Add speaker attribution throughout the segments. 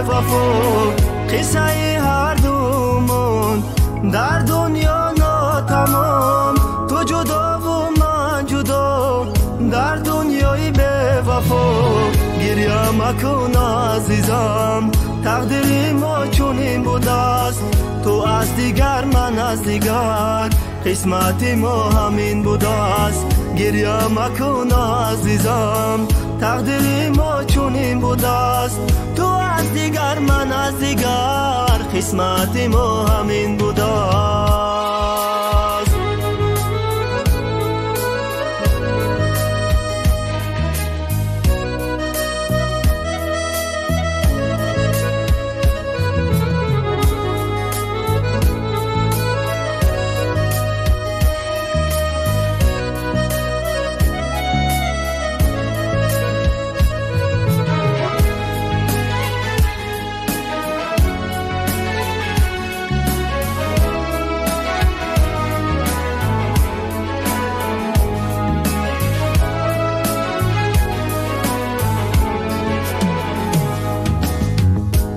Speaker 1: бевафо қиссаи ҳардумон дар дунё нотамом ту ҷудову ман ҷудо дар дунёи бевафо гиря макун азизам тақдири мо чунин будааст ту аз дигар ман аз дигар қисмати мо ҳамин будааст гиря макун азизам тақдири мо чунин будааст ту аз дигар ман аз дигар қисмати мо ҳамин будааст.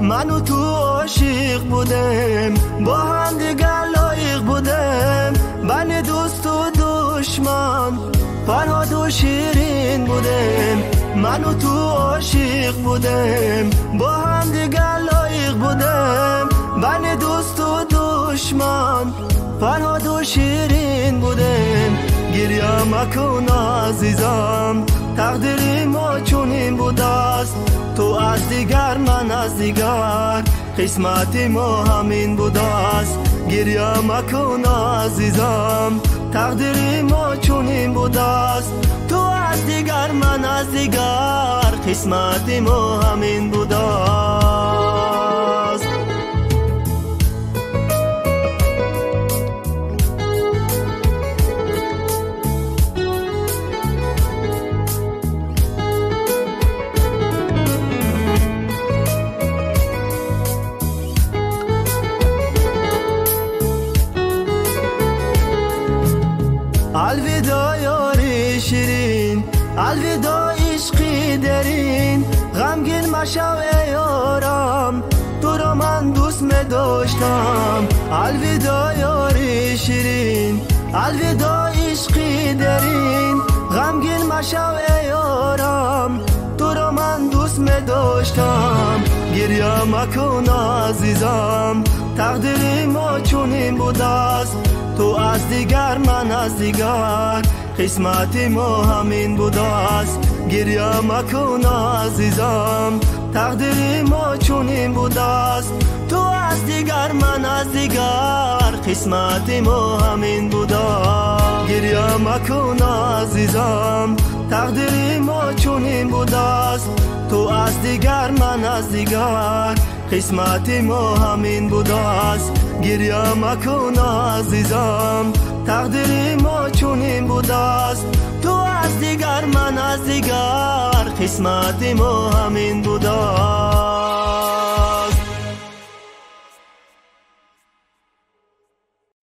Speaker 1: Ману ту ошиқ будем, бо ҳамдигар лоиқ будем, байни дӯсту душман Фарҳоду Ширин будем. Ману ту ошиқ будем, бо ҳамдигар лоиқ будем, байни дӯсту душман Фарҳоду Ширин будем. Гиря макун азизам, тақдири мо чунин будааст, ту аз дигар ман аз дигар, қисмати мо ҳамин будааст. Гиря макун азизам, тақдири мо чунин будааст, ту аз дигар ман аз дигар, қисмати мо ҳамин будааст. Алвидо ёри ширин, алвидо ишқи дерин, ғамгин машав эй ёрам, туро ман дӯст медоштам. Алвидо ёри ширин, алвидо ишқи дерин, ғамгин машав эй ёрам, туро ман дӯст медоштам. Гиря макун азизам, тақдири мо чунин будааст, ту аз дигар ман аз дигар, қисмати мо ҳамин будааст. Гиря макун азизам, тақдири мо чунин будааст, ту аз дигар ман аз дигар, қисмати мо ҳамин будааст. Гиря макун азизам, тақдири мо чунин будааст, ту аз дигар ман аз дигар, қисмати мо ҳамин будааст. Гиря макун азизам, тақдири мо чунин будааст, ту аз дигар ман аз дигар, қисмати мо ҳамин будааст.